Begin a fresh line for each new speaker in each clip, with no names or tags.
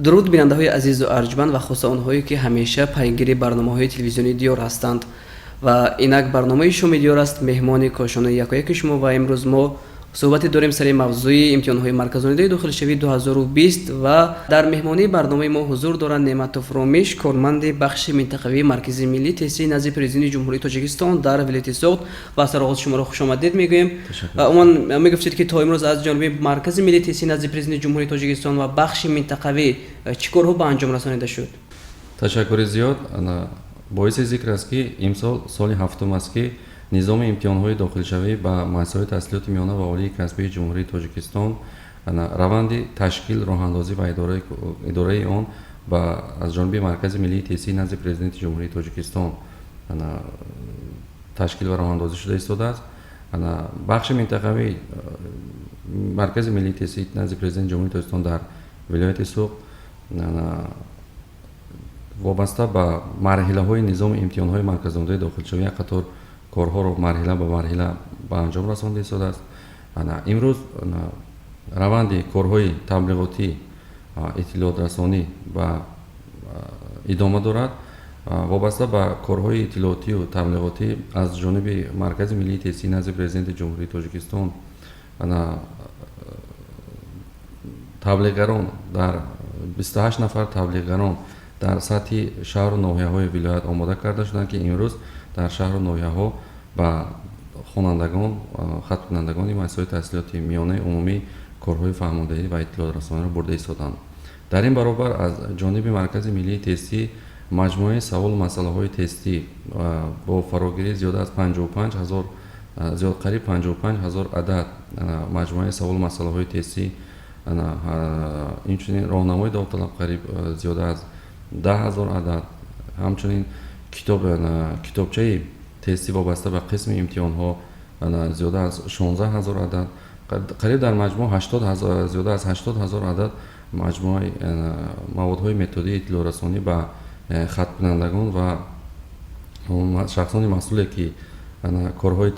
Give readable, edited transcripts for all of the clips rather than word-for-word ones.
Дуруд, бинандаҳои азизу арҷманд ва хоса онҳое, ки ҳамеша пайгири барномаҳои телевизионии Диёр ҳастанд. Ва инак барномаи Шоми Диёр аст, меҳмони кошонаи якояки шумо. Ва имрӯз мо суҳбате дорем сари мавзӯи имтиҳонҳои марказонидаи дохилшавии 2020 ва дар меҳмонии барномаи мо ҳузур доранд Неъматов Ромиш, корманди бахши минтақавии Маркази миллии тестии назди Президенти Ҷумҳурии Тоҷикистон дар вилояти Суғд. Ва сароғоз шуморо хушомадед мегӯем. Умуман, мегуфтед, ки то имрӯз аз ҷониби Маркази миллии тестии назди Президенти Ҷумҳурии Тоҷикистон ва бахши минтақавӣ чӣ корҳо ба анҷом расонида шуд?
Ташаккури зиёд. Боиси зикр аст, ки имсол соли ҳафтум аст, ки низоми имтиҳонҳои дохилшавӣ ба муассисаҳои таҳсилоти миёна ва олии касбии Ҷумҳурии Тоҷикистон, раванди ташкил, роҳандозӣ ва идораи он аз ҷониби Маркази миллии тестии назди Президенти Ҷумҳурии Тоҷикистон ташкил ва роҳандозӣ шуда истодааст. Бахши минтақавии Маркази миллии тестии назди Президенти Ҷумҳурии Тоҷикистон дар вилояти Суғд вобаста ба марҳилаҳои низоми имтиҳонҳои марказонидаи дохилшавӣ як қатор корҳоро марҳила ба марҳила ба анҷом расонда истодааст. Имрӯз раванди корҳои таблиғотӣ, иттилоотрасонӣ ба идома дорад. Вобаста ба корҳои иттилоотию таблиғотӣ аз ҷониби Маркази миллии тестии назди Президенти Ҷумҳурии Тоҷикистон таблиғгарон дар 28 нафар таблиғгарон дар сатҳи шаҳру ноҳияҳои вилоят омода карда шуданд, ки имрӯз дар шаҳру ноҳияҳо ба хонандагон, хатмкунандагони муассисаҳои таҳсилоти миёнаи умумӣ корҳои фаҳмондиҳӣ ва иттилоотрасониро бурда истоданд. Дар ин баробар аз ҷониби Маркази миллии тестӣ маҷмӯаи саволу масъалаҳои тестӣ бо фарогирии зиёда аз 55 000, зиёд, қариб 55 000 адад маҷмӯаи саволу масъалаҳои тестӣ, инчунин роҳнамои довталаб қариб зиёда аз 10 000 адад, ҳамчунин китоб, китобчаи тестӣ вобаста ба қисми имтиҳонҳо зиёда аз 16 000 адад, қариб дар маҷмӯъ 80 000, зиёда аз 80 000 адад маҷмӯаи маводҳои методии иттилоърасонӣ ба хаткунандагон ва шахсони масъуле, ки корҳои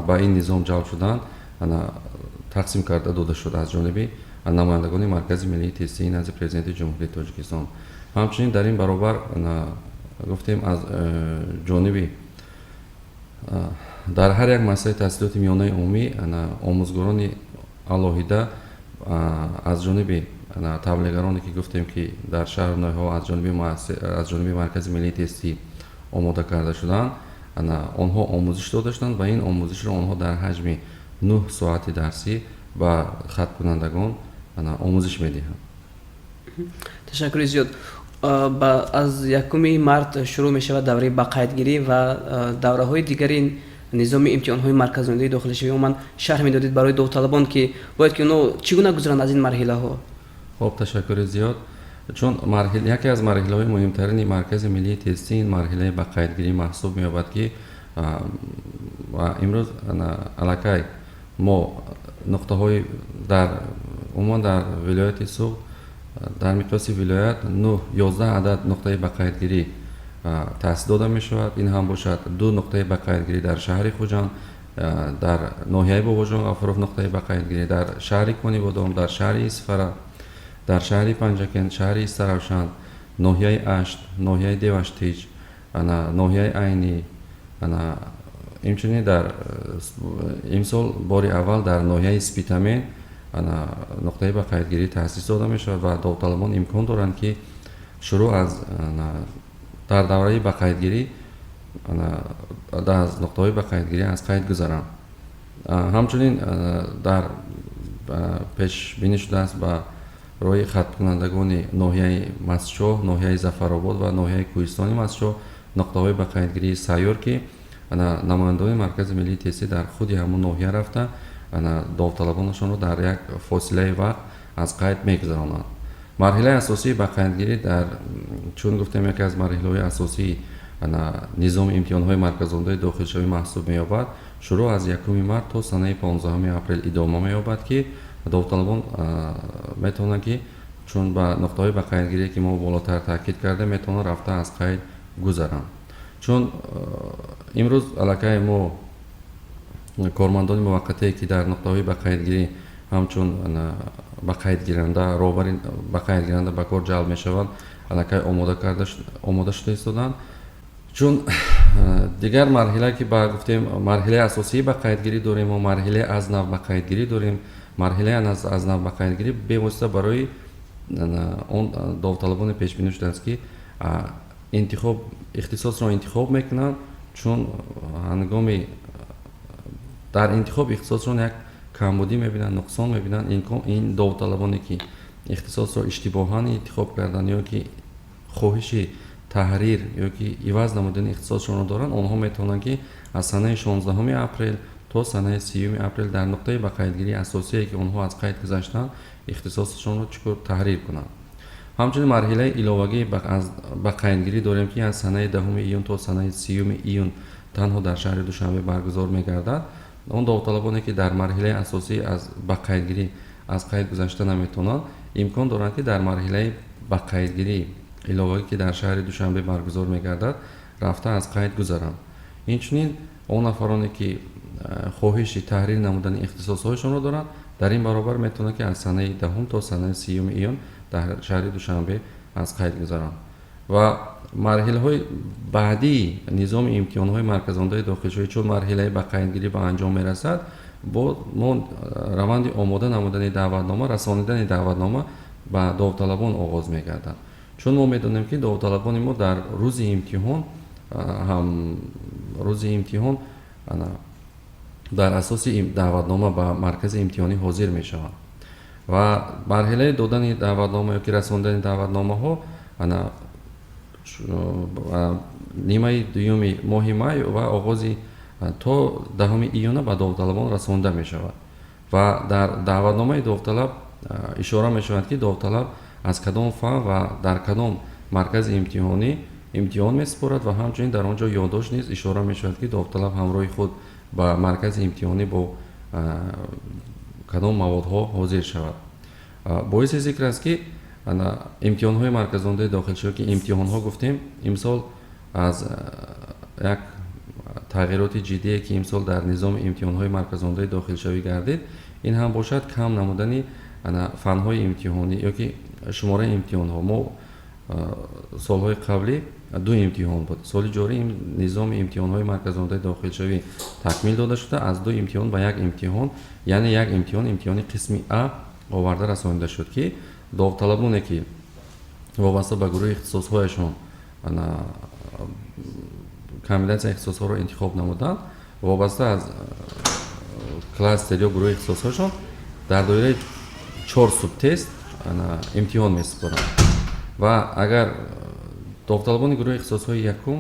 ба ин низом ҷалб шуданд, тақсим карда дода шуд аз ҷониби намояндагони Маркази миллии тестии назди Президенти Ҷумҳурии Тоҷикистон. Ҳамчунин дар ин баробар гуфтем, аз ҷониби дар ҳар як муассисаи таҳсилоти миёнаи умумӣ омӯзгорони алоҳида аз ҷониби таблиғгароне, ки гуфтем, ки дар шаҳру ноҳияҳо аз ҷониби Маркази миллии тестӣ омода карда шуданд, онҳо омӯзиш дода шуданд ва ин омӯзишро онҳо дар ҳаҷми 9 соати дарсӣ ба хаткунандагон омӯзиш медиҳанд.
Ташаккури зиёд. Аз 1-уми март шурӯъ мешавад давраи бақайдгирӣ ва давраҳои дигари низоми имтиҳонҳои марказонидаи дохилишавӣ. Умуман, шарҳ медодед барои довталабон, ки бояд ки онҳо чӣ гуна гузаранд аз ин марҳилаҳо?
Хоб, ташаккури зиёд. Чун яке аз марҳилаҳои муҳимтарини Маркази миллии тестӣ ин марҳилаи бақайдгирӣ маҳсуб меёбад, ки имрӯз аллакай мо нуқтаҳои дар умуман дар вилояти Суғд, дар миқёси вилоят 9, 11 адад нуқтаи бақайдгирӣ таъсис дода мешавад. Ин ҳам бошад ду нуқтаи бақайдгирӣ дар шаҳри Хуҷанд, дар ноҳияи Бобоҷон Ғафуров нуқтаи бақайдгирӣ дар шаҳри Конибодом, дар шаҳри Исфара, дар шаҳри Панҷакент, шаҳри Истаравшан, ноҳияи Ашт, ноҳияи Деваштич, ноҳияи Айнӣ. Инчунин дар имсол бори аввал дар ноҳияи Спитамен нуқтаи бақайдгирӣ таъсис дода мешавад ва довталабон имкон доранд, ки шурӯъ аз дар давраи бақайдгирӣ аз нуқтаҳои бақайдгирӣ аз қайд гузаранд. Ҳамчунин дар пешбинӣ шудааст ба роҳи хаткунандагони ноҳияи Мастчоҳ, ноҳияи Зафаробод ва ноҳияи Кӯҳистони Мастчоҳ нуқтаҳои бақайдгирии сайёр, ки намояндагони Маркази миллии тестӣ дар худи ҳамон ноҳия рафта, довталабонашонро дар як фосилаи вақт аз қайд мегузаронанд. Марҳилаи асосии бақайдгирӣ дар, чун гуфтем, яке аз марҳилаҳои асосии низоми имтиҳонҳои марказонидаи дохилшавӣ маҳсуб меёбад, шурӯъ аз 1-уми март то санаи 15-уми апрел идома меёбад, ки довталабон метавонанд, ки чун ба нуқтаҳои бақайдгирие, ки мо болотар таъкид кардем, метавонанд рафта аз қайд гузаранд. Чун имрӯз аллакай мо кормандони муваққатие, ки дар нуқтаҳои бақайдгирӣ ҳамчун ба қайдгиранда, роҳбари ба қайдгиранда ба кор ҷалб мешаванд, аллакай омода шуда истоданд. Чун дигар марҳила, ки ба гуфтем, марҳилаи асосии ба қайдгирӣ дорем мо, марҳилаи аз нав ба қайдгирӣ дорем. Марҳилаи аз нав ба қайдгирӣ бевосита барои он довталабоне пешбинӣ шудааст, ки интихоб ихтисосро интихоб мекунанд, чун ҳангоми дар интихоби ихтисосшон як камбудӣ мебинанд, нуқсон мебинанд. Ин довталабоне, ки ихтисосро иштибоҳан интихоб карданд ё ки хоҳиши таҳрир ё ки иваз намудани ихтисосшонро доранд, онҳо метавонанд, ки аз санаи 16 апрел то санаи 30 апрел дар нуқтаи ба қайдгирии асосие, ки онҳо аз қайд гузаштанд, ихтисосшонро чӣ кор таҳрир кунанд. Ҳамчунин марҳилаи иловагии ба қайдгирӣ дорем, ки аз санаи 10 июн то санаи 30 июн танҳо дар шаҳри Душанбе баргузор мегардад. Он довталабоне, ки дар марҳилаи асосӣ аз ба қайдгирӣ аз қайд гузашта наметавонанд, имкон доранд, ки дар марҳилаи ба қайдгирии иловагӣ, ки дар шаҳри Душанбе баргузор мегардад, рафта аз қайд гузаранд. Инчунин он нафароне, ки хоҳиши таҳрир намудани ихтисосҳояшонро доранд, дар ин баробар метавонанд, ки аз санаи 10 то санаи 30 июн дар шаҳри Душанбе аз қайд гузаранд. Ва марҳилаҳои баъдии низоми имтиҳонҳои марказондаи дохилшавӣ, чун марҳилаи ба қайдгирӣ ба анҷом мерасад, бо мо раванди омода намудани даъватнома, расонидани даъватнома ба довталабон оғоз мегардад. Чун мо медонем, ки довталабони мо дар рӯзи имтиҳон ҳам, рӯзи имтиҳон дар асоси даъватнома ба маркази имтиҳонӣ ҳозир мешаванд ва марҳилаи додани даъватнома ё ки расондани даъватномаҳо ана нимаи дуюми моҳи май ва оғози то 10 июна ба довталабон расонда мешавад. Ва дар даъватномаи довталаб ишора мешавад, ки довталаб аз кадом фан ва дар кадом маркази имтиҳонӣ имтиҳон месупорад ва ҳамчунин дар он ҷо ёддошт низ ишора мешавад, ки довталаб ҳамроҳи худ ба маркази имтиҳонӣ бо кадом маводҳо ҳозир шавад. Боиси зикр аст, ки имтиҳонҳои марказондаи дохилшавӣ, ки имтиҳонҳо гуфтем, имсол аз як тағйироти ҷиддие, ки имсол дар низоми имтиҳонҳои марказондаи дохилшавӣ гардид, ин ҳам бошад кам намудани фанҳои имтиҳонӣ ё ки шумораи имтиҳонҳо. Мо солҳои қаблӣ ду имтиҳон буд. Соли ҷорӣ низоми имтиҳонҳои марказондаи дохилшавӣ такмил дода шуда, аз ду имтиҳон ба як имтиҳон, яъне як имтиҳон, имтиҳони қисми А оварда расонида шуд, ки довталабоне, ки вобаста ба гурӯҳи ихтисосҳояшон комбинатсияи ихтисосҳоро интихоб намуданд, вобаста аз кластер ё гурӯҳи ихтисосҳояшон дар доираи чор субтест имтиҳон месупоранд. Ва агар довталабони гурӯҳи ихтисосҳои якум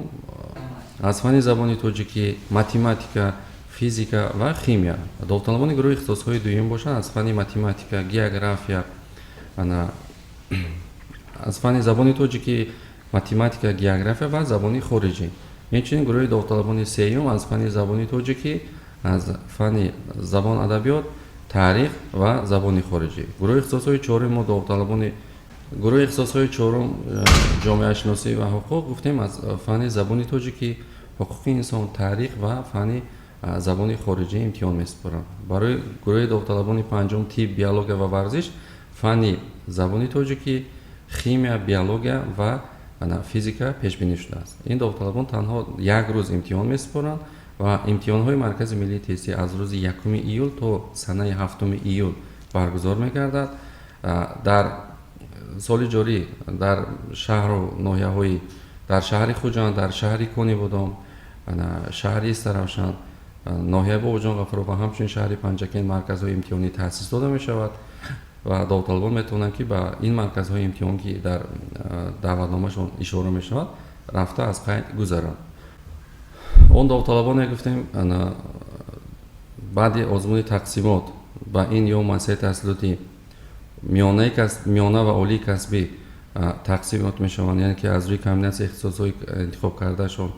аз фанни забони тоҷикӣ, математика, физика ва химия, довталабони гурӯҳи ихтисосҳои дуюм бошанд, аз фанни математика, география, аз фанни забони тоҷикӣ, математика, география ва забони хориҷӣ. Инчунин гурӯҳи довталабони сеюм аз фанни забони тоҷикӣ, аз фанни забон, адабиёт, таърих ва забони хориҷӣ. Гурӯҳи ихтисосҳои чорум мо, довталабони гурӯҳи ихтисосҳои чорум, ҷомеашиносӣ ва ҳуқуқ гуфтем, аз фанни забони тоҷикӣ, ҳуқуқи инсон, таърих ва фанни забони хориҷӣ имтиҳон месупоранд. Барои гурӯҳи довталабони панҷум, тиб, биология ва варзиш, фанни забони тоҷикӣ, химия, биология ва физика пешбинӣ шудааст. Ин довталабон танҳо як рӯз имтиҳон месупоранд ва имтиҳонҳои Маркази миллии тестӣ аз рӯзи 1 июл то санаи 7 июл баргузор мегардад. Дар соли ҷорӣ дар шаҳру ноҳияҳои, дар шаҳри Хуҷанд, дар шаҳри Конибодом, шаҳри Истаравшан, ноҳияи Бобоҷон Ғафуров ва ҳамчунин шаҳри Панҷакент марказҳои имтиҳонӣ таъсис дода мешавад ва довталабон метавонанд, ки ба ин марказҳои имтиҳон, ки дар даъватномашон ишора мешавад, рафта аз қайд гузаранд. Он довталабоне, гуфтем, баъди озмуни тақсимот ба ин ё муассисаи таҳсилоти миёна ва олии касбӣ тақсимот мешаванд, яъне ки аз рӯи комбинатсияи ихтисосҳои интихоб кардаашон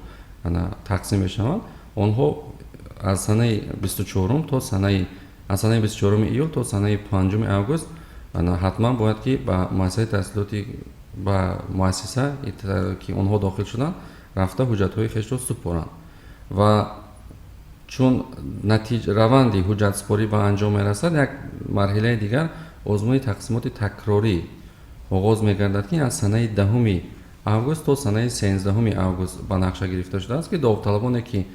тақсим мешаванд, онҳо аз санаи 24-ум то санаи, аз санаи 24 июл то санаи 5 август ҳатман бояд, ки ба муассисаи таҳсилоти, ба муассиса, ки онҳо дохил шуданд, рафта ҳуҷҷатҳои хешро супоранд. Ва Чун раванди ҳуҷҷатсупорӣ ба анҷом мерасад, як марҳилаи дигар озмуни тақсимоти такрорӣ оғоз мегардад, ки аз санаи 10 август то санаи 13 август ба нақша гирифта шудааст, ки довталабоне, ки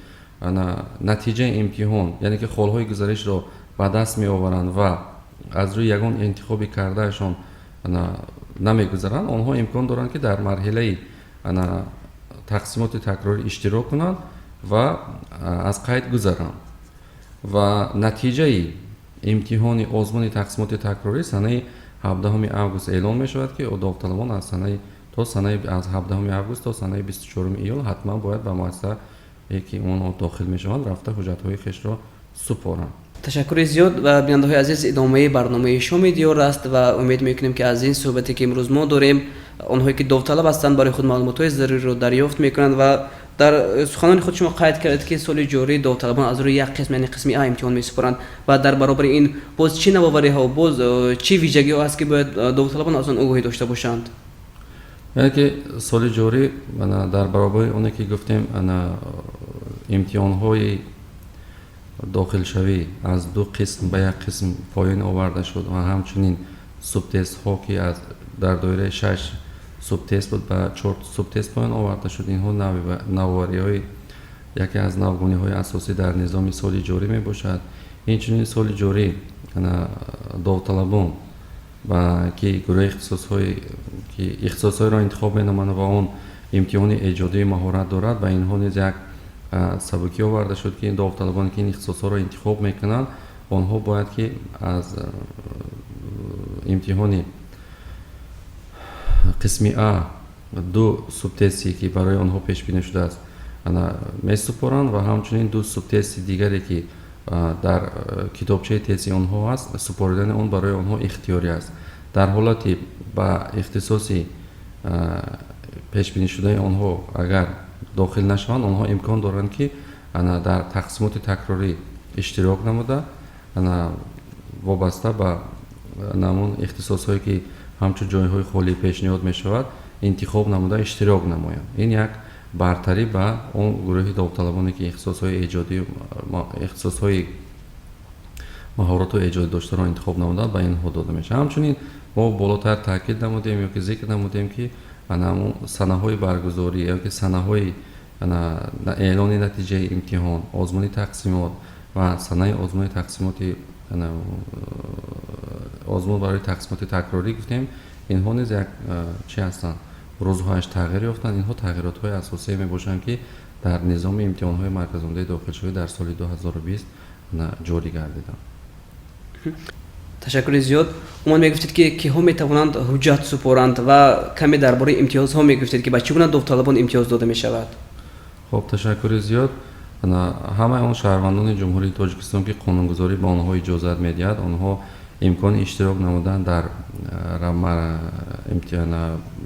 натиҷаи имтиҳон, яъне ки холҳои гузаришро ба даст меоваранд ва аз рӯи ягон интихоби кардаашон намегузаранд, онҳо имкон доранд, ки дар марҳилаи тақсимоти такрорӣ иштирок кунанд ва аз қайд гузаранд. Ва натиҷаи имтиҳони озмуни тақсимоти такрорӣ санаи 17 август эълон мешавад, ки довталабон аз санаи то санаи аз 17 август то санаи 24 июл ҳатман бояд ба муассисае, ки онҳо дохил мешаванд, рафта ҳуҷҷатҳои хешро супоранд.
Ташаккури зиёд. Ва бинандаҳои азиз, идомаи барномаи Шоми Диёр аст ва умед мекунем, ки аз ин суҳбате, ки имрӯз мо дорем, онҳое, ки довталаб ҳастанд, барои худ маълумотҳои заруриро дарёфт мекунанд. Ва дар суханони худ шумо қайд кардед, ки соли ҷорӣ довталабон аз рӯи як қисм, яъне қисми А, имтиҳон месупоранд. Ва дар баробари ин боз чӣ навовариҳо, боз чӣ вижагиҳо ҳаст, ки бояд довталабон аз он огоҳӣ дошта бошанд?
Яъне ки соли ҷорӣ, дар баробари оне, ки гуфтем, имтиҳонҳои дохилшавӣ аз ду қисм ба як қисм поён оварда шуд ва ҳамчунин субтестҳо, ки аз дар доираи шаш субтест буд, ба чор субтест поён оварда шуд, инҳо навовариҳои, яке аз навгониҳои асосӣ дар низоми соли ҷорӣ мебошад. Инчунин соли ҷорӣ довталабон, ки гурӯҳи ихтисосҳои, ки ихтисосҳоеро интихоб менамоянд ва он имтиҳони эҷодии маҳорат дорад, ба инҳо низ як сабукӣ оварда шуд, ки довталабоне, ки ин ихтисосҳоро интихоб мекунанд, онҳо бояд ки аз имтиҳони қисми А ду субтесте, ки барои онҳо пешбинӣ шудааст, месупоранд ва ҳамчунин ду субтести дигаре, ки дар китобчаи тести онҳо аст, супоридани он барои онҳо ихтиёрӣ аст. Дар ҳолати ба ихтисоси пешбинишудаи онҳо агар дохил нашаванд, онҳо имкон доранд, ки дар тақсимоти такрорӣ иштирок намуда, вобаста ба ҳамон ихтисосҳое, ки ҳамчун ҷойҳои холӣ пешниҳод мешавад, интихоб намуда иштирок намоянд. Ин як бартарӣ ба он гурӯҳи довталабоне, ки ихтисосҳои эҷодӣ, ихтисосҳои маҳорату эҷодӣ доштаро интихоб намуданд, ба инҳо дода мешавад. Ҳамчунин мо болотар таъкид намудем ё ки зикр намудем, ки ҳамон санаҳои баргузорӣ ё ки санаҳои эълони натиҷаи имтиҳон, озмуни тақсимот ва санаи озмуни тақсимоти, озмун барои тақсимоти такрорӣ гуфтем, инҳо низ як чӣ ҳастанд, рӯзҳояш тағйир ёфтанд. Инҳо тағйиротҳои асосие мебошанд, ки дар низоми имтиҳонҳои марказондаи дохилшавӣ дар соли 2020 ҷорӣ гардиданд.
Ташаккури зиёд. Умуман, мегуфтед, ки киҳо метавонанд ҳуҷҷат супоранд ва каме дар бораи имтиёзҳо мегуфтед, ки ба чӣ гуна довталабон имтиёз дода мешавад?
Хуб, ташаккури зиёд. Ҳамаи он шаҳрвандони Ҷумҳурии Тоҷикистон, ки қонунгузорӣ ба онҳо иҷозат медиҳад, онҳо имкони иштирок намудан дар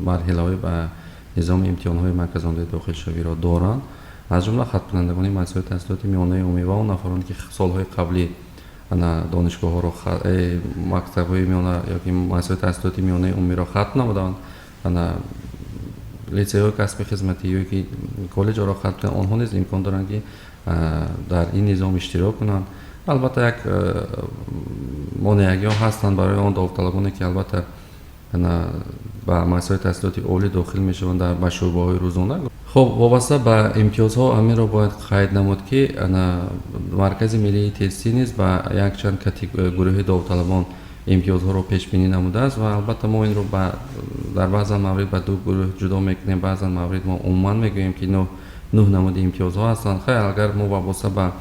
марҳилаҳои ба низоми имтиҳонҳои марказондаи дохилшавиро доранд. Аз ҷумла хатмкунандагони муассисаҳои таҳсилоти миёнаи умумӣ ва он нафароне, ки солҳои қаблӣ донишгоҳҳоро, мактабҳои миёна ёки муассисаҳои таҳсилоти миёнаи умумиро хатм намуданд, литсейҳои касби хизматӣ ё ки коллеҷҳоро хатм кунанд, онҳо низ имкон доранд, ки дар ин низом иштирок кунанд. Албатта, як монеагиҳо ҳастанд барои он довталабоне, ки албатта ба муассисаҳои таҳсилоти олӣ дохил мешаванд дар ба шӯъбаҳои рӯзона. Хуб, вобаста ба имтиёзҳо ҳаминро бояд қайд намуд, ки Маркази миллии тестӣ низ ба якчанд гурӯҳи довталабон имтиёзҳоро пешбинӣ намудааст. Ва албатта мо инро дар баъзан маврид ба ду гурӯҳ ҷудо мекунем, баъзан маврид мо умуман мегӯем, ки нӯҳ намуди имтиёзҳо ҳастанд. Хайр, агар мо вобаста ба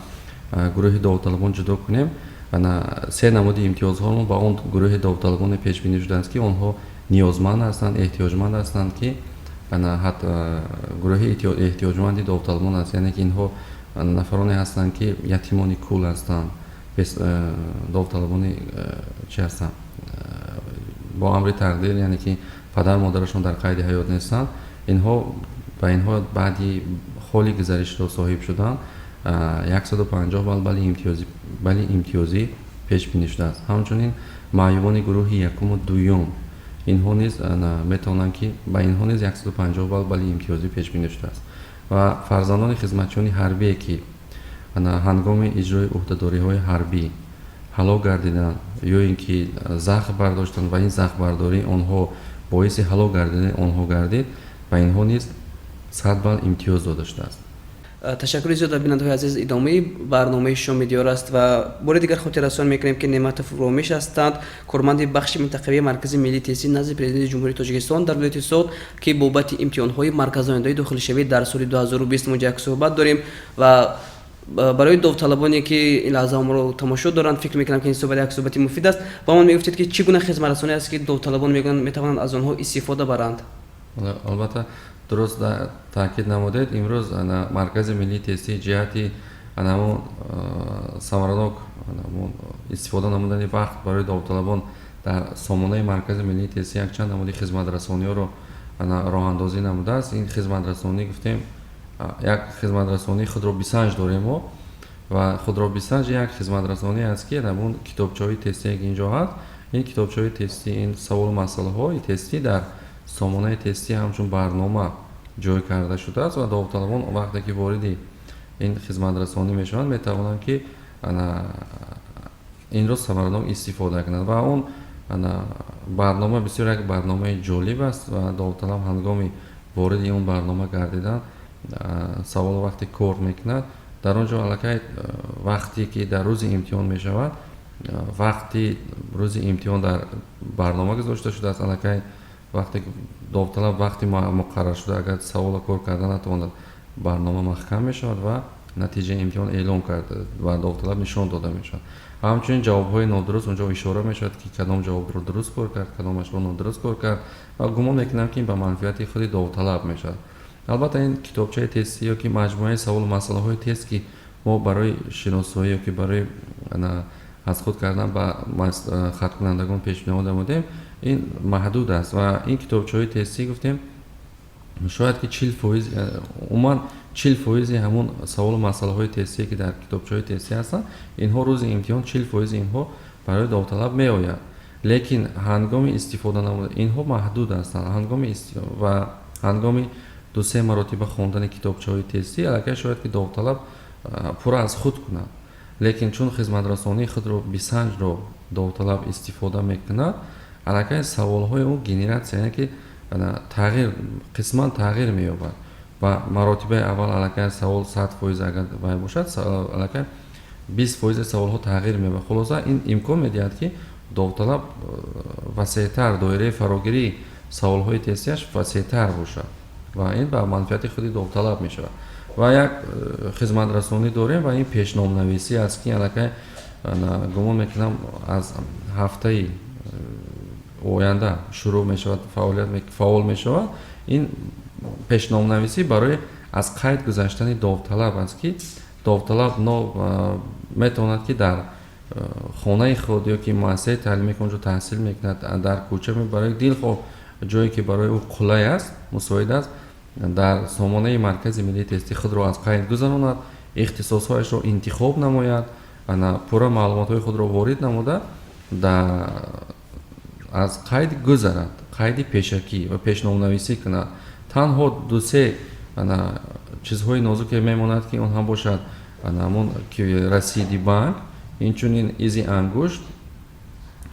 гурӯҳи довталабон ҷудо кунем, се намуди имтиёзҳоро ба он гурӯҳи довталабоне пешбинӣ шудааст, ки онҳо ниёзманд ҳастанд, эҳтиёҷманд ҳастанд, ки гурӯҳи эҳтиёҷманди довталабон аст. Яъне ки инҳо нафароне ҳастанд, ки ятимони кул ҳастанд, довталабони чӣ ҳастанд, бо амри тақдир, яъне ки падар модарашон дар қайди ҳаёт нестанд. Инҳо, ба инҳо баъди холи гузаришро соҳиб шудан 150 балл балли имтиёзӣ пешбинӣ шудааст. Ҳамчунин маъюбони гурӯҳи якуму дуюм, инҳо низ метавонанд, ки ба инҳо низ 150 балл балли имтиёзӣ пешбинӣ шудааст. Ва фарзандони хизматчиёни ҳарбие, ки Ҳангоми иҷрои ӯҳдадориҳои ҳарбӣ ҳалок гардиданд ё ин ки захм бардоштанд ва ин захмбардории онҳо боиси ҳалок гардидани онҳо гардид, ба инҳо низ 100 балл имтиёз дода шудааст.
Ташаккури зиёд, бинандаҳои азиз. Идомаи барномаи Шоми Диёр аст ва бори дигар хотиррасон мекунем, ки Неъматов Ромиш ҳастанд, корманди бахши минтақавии Маркази миллии тестӣ назди Президенти Ҷумҳурии Тоҷикистон дар вилояти Суғд, ки бобати имтиҳонҳои марказондаи дохилшавӣ дар соли 2020 мо як суҳбат дорем. Ва барои довталабоне, ки ин лаҳза моро тамошо доранд, фикр мекунам, ки ин суҳбат як суҳбати муфид аст. Ба мо мегуфтед, ки чӣ гуна хизматрасонӣ аст, ки довталабон метавонанд аз онҳо истифода баранд.
Албатта, дуруст таъкид намудед. Имрӯз Маркази миллии тестӣ ҷиҳати анамун самаранок истифода намудани вақт барои довталабон дар сомонаи Маркази миллии тестӣ якчанд намуди хизматрасониҳоро роҳандозӣ намудааст. Ин хизматрасонӣ, гуфтем, як хизматрасонии худро бисанҷ дорем мо ва худро бисанҷ як хизматрасонӣ аст, ки ҳамун китобчаҳои тестие, ки инҷо ҳаст, ин китобчаҳои тестӣ, ин саволу масъалаҳои тестӣ дар сомонаи тестӣ ҳамчун барнома ҷой карда шудааст ва довталабон вақте ки вориди ин хизматрасонӣ мешаванд, метавонанд, ки инро самаранок истифода кунанд. Ва он барнома бисёр як барномаи ҷолиб аст ва довталаб ҳангоми вориди он барнома гардидан, саволо вақте кор мекунад, дар он ҷо аллакай вақте ки дар рӯзи имтиҳон мешавад, вақти рӯзи имтиҳон дар барнома гузошта шудааст. Аллакай вақте довталаб вақти муқарраршуда агар саволо кор карда натавонад, барнома маҳкам мешавад ва натиҷаи имтиҳон эълон карда ва довталаб нишон дода мешавад. Ҳамчунин ҷавобҳои нодуруст онҷо ишора мешавад, ки кадом ҷавобро дуруст кор кард, кадомашро нодуруст кор кард, ва гумон мекунам, ки ин ба манфиати худи довталаб мешавад. Албатта, ин китобчаи тестӣ ё ки маҷмӯаи саволу масъалаҳои тест, ки мо барои шиносоӣ ё ки барои аз худ кардан ба хаткунандагон пешниҳод намудем, ин маҳдуд аст. Ва ин китобчаҳои тестӣ, гуфтем, шояд ки 40%, умуман 40%-и ҳамун саволу масъалаҳои тестие, ки дар китобчаҳои тестӣ ҳастанд, инҳо рӯзи имтиҳон 40%-и инҳо барои довталаб меояд. Лекин ҳангоми истифода намуда инҳо маҳдуд ҳастанд. Ҳангоми ва ҳангоми ду-се маротиба хондани китобчаҳои тестӣ аллакай шояд ки довталаб пурра аз худ кунад. Лекин чун хизматрасонии худро бисанҷро довталаб истифода мекунад, аллакай саволҳои ӯ генератсия, яъне ки тағйир, қисман тағйир меёбад. Ва маротибаи аввал аллакай савол 100% агар вай бошад, аллакай 20%-и саволҳо тағйир меёбад. Хулоса, ин имкон медиҳад, ки довталаб васеътар, доираи фарогирии саволҳои тестияш васеътар бошад ва ин ба манфиати худи довталаб мешавад. Ва як хизматрасонӣ дорем ва ин пешномнависӣ аст, ки аллакай, гумон мекунам, аз ҳафтаи оянда шурӯъ мешавад, фаъолият фаъол мешавад. Ин пешномнависӣ барои аз қайд гузаштани довталаб аст, ки довталаб метавонад, ки дар хонаи худ ё ки муассисаи таълимие, ки онҷо таҳсил мекунад, дар кӯча, барои дилхоҳ ҷое, ки барои ӯ қулай аст, мусоид аст, дар сомонаи Маркази миллии тестӣ худро аз қайд гузаронад, ихтисосҳояшро интихоб намояд, пурра маълумотҳои худро ворид намуда, аз қайд гузарад, қайди пешакӣ ва пешномнависӣ кунад. Танҳо ду-се чизҳои нозуке мемонад, ки он ҳам бошад ҳамон расиди банк, инчунин изи ангушт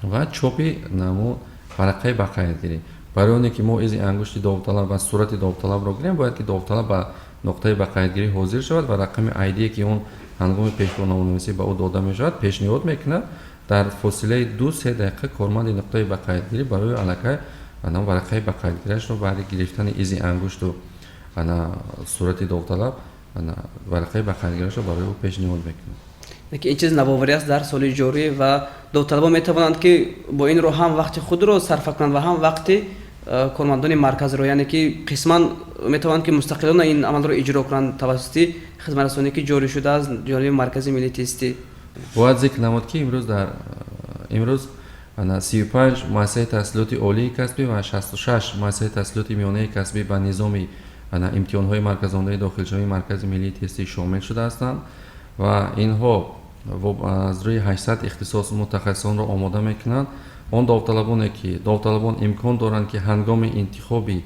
ва чопи намо варақаи ба қайдгирӣ. Барои оне ки мо изи ангушти довталаб ва сурати довталабро гирем, бояд ки довталаб ба нуқтаи ба қайдгирӣ ҳозир шавад ва рақами айдие, ки он ҳангоми пешномнависӣ ба ӯ дода мешавад, пешниҳод мекунад. Дар фосилаи 2-3 дақиқа корманди нуқтаи ба қайдгирӣ барои аллакай варақаи ба қайдгириашро баъди гирифтани изи ангушту сурати довталаб варақаи ба қайдгириашро барои ӯ пешниҳод мекунад.
Ки ин чиз навоварӣ аст дар соли ҷорӣ ва довталабон метавонанд, ки бо ин роҳ ҳам вақти худро сарфа кунанд ва ҳам вақти кормандони марказро, яъне ки қисман метавонанд, ки мустақилона ин амалро иҷро кунанд тавассути хизматрасоние, ки ҷорӣ шудааст ҷониби Маркази миллии тестӣ.
Бояд зикр намуд, ки имрӯз дар имрӯз 35 муассисаи таҳсилоти олии касбӣ ва 66 муассисаи таҳсилоти миёнаи касбӣ ба низоми имтиҳонҳои марказондаи дохилшавии Маркази миллии тестӣ шомил шудаҳастанд ва инҳо аз рӯи 800 ихтисос мутахассисонро омода мекунанд. Он довталабоне, ки довталабон имкон доранд, ки ҳангоми интихоби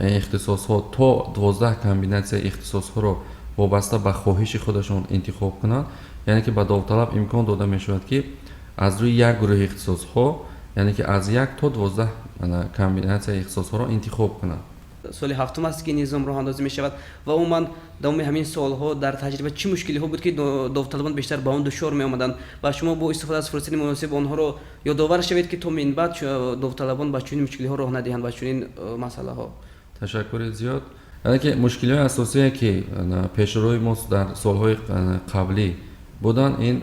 ихтисосҳо то 12 комбинатсияи ихтисосҳоро ворид намуда, Вобаста ба хоҳиши худашон интихоб кунанд, яъне ки ба довталаб имкон дода мешавад, ки аз рӯи як гурӯҳи ихтисосҳо, яъне ки аз 1 то 12 комбинатсияи ихтисосҳоро интихоб кунанд.
Соли ҳафтум аст, ки низом роҳандозӣ мешавад ва умуман давоми ҳамин солҳо дар таҷриба чӣ мушкилиҳо буд, ки довталабон бештар ба он дучор меомаданд ва шумо бо истифода аз фурсати муносиб онҳоро ёдовар шавед, ки то минбаъд довталабон ба чунин мушкилиҳо роҳ надиҳанд, ба чунин масъалаҳо.
Ташаккури зиёд. Яъне ки мушкилиҳои асосие, ки пешрӯи мо дар солҳои қаблӣ буданд, ин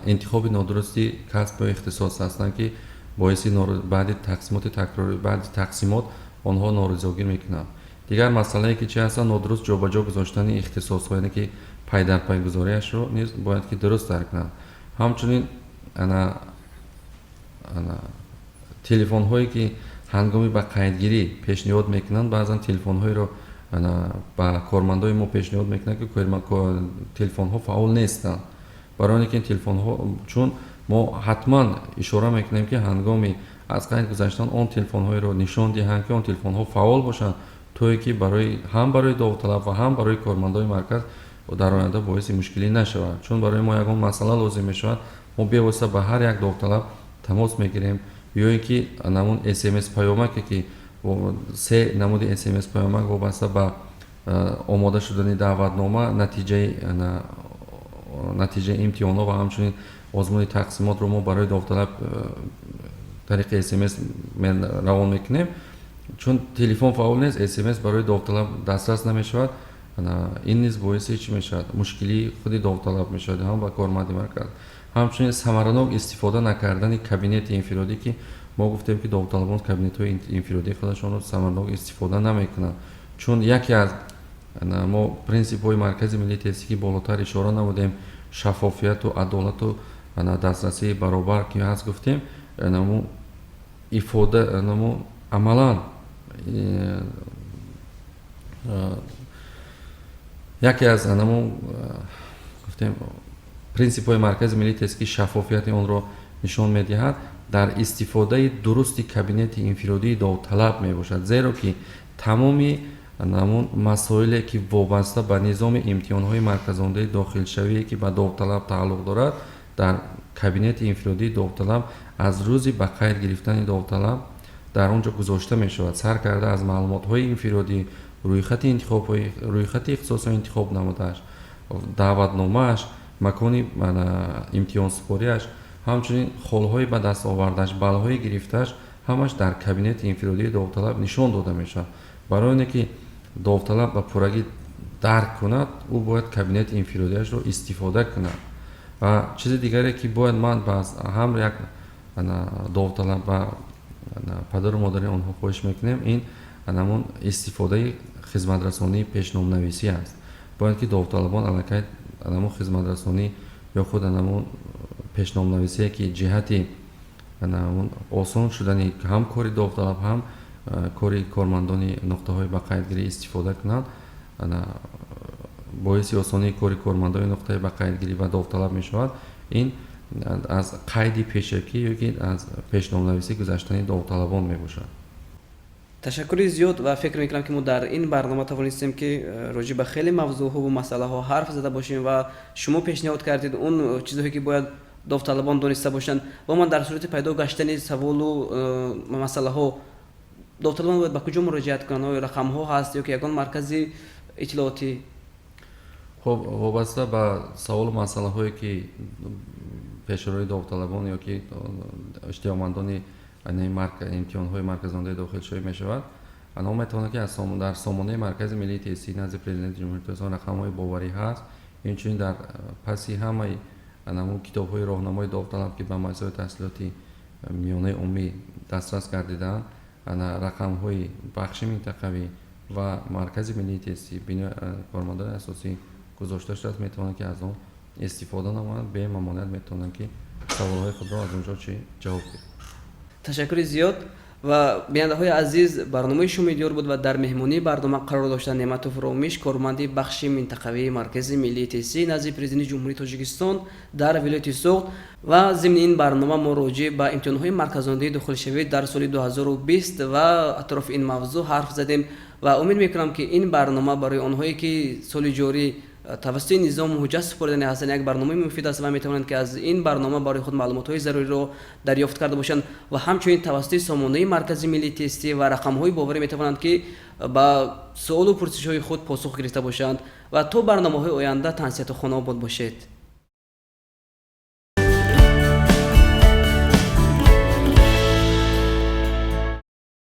интихоби нодурусти касб ё ихтисос ҳастанд, ки боиси баъди тақсимоти такрорӣ, баъди тақсимот онҳо норизогӣ мекунанд. Дигар масъалае, ки чи ҳастанд, нодуруст ҷобаҷо гузоштани ихтисосҳо, яъне ки пайдарпайгузориашро низ бояд ки дуруст дарк кунанд. Ҳамчунин ана телефонҳое, ки ҳангоми ба қайдгирӣ пешниҳод мекунанд, баъзан телефонҳоеро ба кормандои мо пешниҳод мекунанд, ки телефонҳо фаъол нестанд. Барои оне ки ин телефонҳо, чун мо ҳатман ишора мекунем, ки ҳангоми аз қайд гузаштан он телефонҳоеро нишон диҳанд, ки он телефонҳо фаъол бошанд, тое ки барои ҳам барои довталаб ва ҳам барои кормандои марказ дар оянда боиси мушкилӣ нашавад. Чун барои мо ягон масъала лозим мешавад, мо бевосита ба ҳар як довталаб тамос мегирем ё ин ки намун СМС паёмаке, ки се намуди СМС паёмак вобаста ба омода шудани даъватнома, натиҷаи имтиҳонҳо ва ҳамчунин озмуни тақсимотро мо барои довталаб тариқи СМС равон мекунем. Чун телефон фаъол нест, СМС барои довталаб дастрас намешавад. Ин низ боиси чӣ мешавад? Мушкилии худи довталаб мешавад, ҳам ба корманди марказ. Ҳамчунин самаранок истифода накардани кабинети инфиродӣ, ки мо гуфтем, ки довталабон кабинетҳои инфиродии худашонро самаранок истифода намекунанд. Чун яке аз мо принсипҳои Маркази миллии тестӣ, ки болотар ишора намудем, шаффофияту адолату дастрасии баробар ки ҳаст, гуфтем, наму ифода, наму амалан яке аз наму гуфтем принсипҳои Маркази миллии тест, ки шаффофияти онро нишон медиҳад, дар истифодаи дурусти кабинети инфиродии довталаб мебошад. Зеро ки тамоми намун масоиле, ки вобаста ба низоми имтиҳонҳои марказондаи дохилшавие, ки ба довталаб тааллуқ дорад, дар кабинети инфиродии довталаб аз рӯзи ба қайд гирифтани довталаб дар он ҷо гузошта мешавад, сар карда аз маълумотҳои инфиродӣ, рӯйхати интихобҳои, рӯйхати ихтисосҳои интихоб намудааш, даъватномааш, макони имтиҳонсупориаш, ҳамчунин холҳои ба даст овардааш, баллҳои гирифтааш, ҳамаш дар кабинети инфиродии довталаб нишон дода мешавад. Барои оне ки довталаб ба пуррагӣ дарк кунад, ӯ бояд кабинети инфиродиашро истифода кунад. Ва чизи дигаре, ки бояд ман ба ҳам як довталаб ва падару модари онҳо хоҳиш мекунем, ин ҳамон истифодаи хизматрасонии пешномнависӣ аст. Бояд ки довталабон аллакай ҳамон хизматрасонӣ ё худ ҳамон пешномнависие, ки ҷиҳати осон шудани ҳам кори довталаб, ҳам кори кормандони нуқтаҳои ба қайдгирӣ истифода кунанд, боиси осонии кори кормандони нуқтаи ба қайдгирӣ ва довталаб мешавад, ин аз қайди пешакӣ ё ки аз пешномнависӣ гузаштани довталабон мебошад.
Ташаккури зиёд ва фикр мекунам, ки мо дар ин барнома тавонистем, ки роҷеъ ба хеле мавзӯъҳо ва масъалаҳо ҳарф зада бошем ва шумо пешниҳод кардед он чизҳое, ки бояд довталабон дониста бошанд. Ва ман дар сурати пайдо гаштани саволу масъалаҳо довталабон бояд ба куҷо муроҷиат кунанд? Оё рақамҳо ҳаст ё ки ягон маркази иттилоотӣ?
Хуб, вобаста ба саволу масъалаҳое, ки пешрои довталабон ё ки иштиёқмандони имтиҳонҳои марказондаи дохилшавӣ мешавад, онҳо метавонанд, ки дар сомонаи Маркази миллии тестии назди Президенти Ҷумҳурии Тоҷикистон рақамҳои боварӣ ҳаст. Инчунин дар паси ҳамаи ҳамон китобҳои роҳнамои довталаб, ки ба муассисаҳои таҳсилоти миёнаи умумӣ дастрас гардидаанд, рақамҳои бахши минтақавӣ ва Маркази миллии тестӣ, кормандони асосӣ гузошта шудааст. Метавонанд, ки аз он истифода намоянд, бемамоният метавонанд, ки саволҳои худро аз он ҷо чӣ ҷавоб гиранд.
Ташаккури зиёд. Ва бинандаҳои азиз, барномаи Шуми Диёр буд ва дар меҳмонии барнома қарор дошта Неъматов Ромиш, корманди бахши минтақавии Маркази миллии тестӣ назди Президенти Ҷумҳурии Тоҷикистон дар вилояти Суғд. Ва зимни ин барнома мо роҷеъ ба имтиҳонҳои марказондаи дохилшавӣ дар соли 2020 ва атрофи ин мавзӯъ ҳарф задем. Ва умед мекунам, ки ин барнома барои онҳое, ки соли ҷорӣ тавассути низом ҳуҷҷат супоридани ҳастанд, як барномаи муфид аст ва метавонанд, ки аз ин барнома барои худ маълумотҳои заруриро дарёфт карда бошанд ва ҳамчунин тавассути сомонаи Маркази миллии тестӣ ва рақамҳои боварӣ метавонанд, ки ба суолу пурсишҳои худ посух гирифта бошанд. Ва то барномаҳои оянда тансиҳату хонаобод бошед.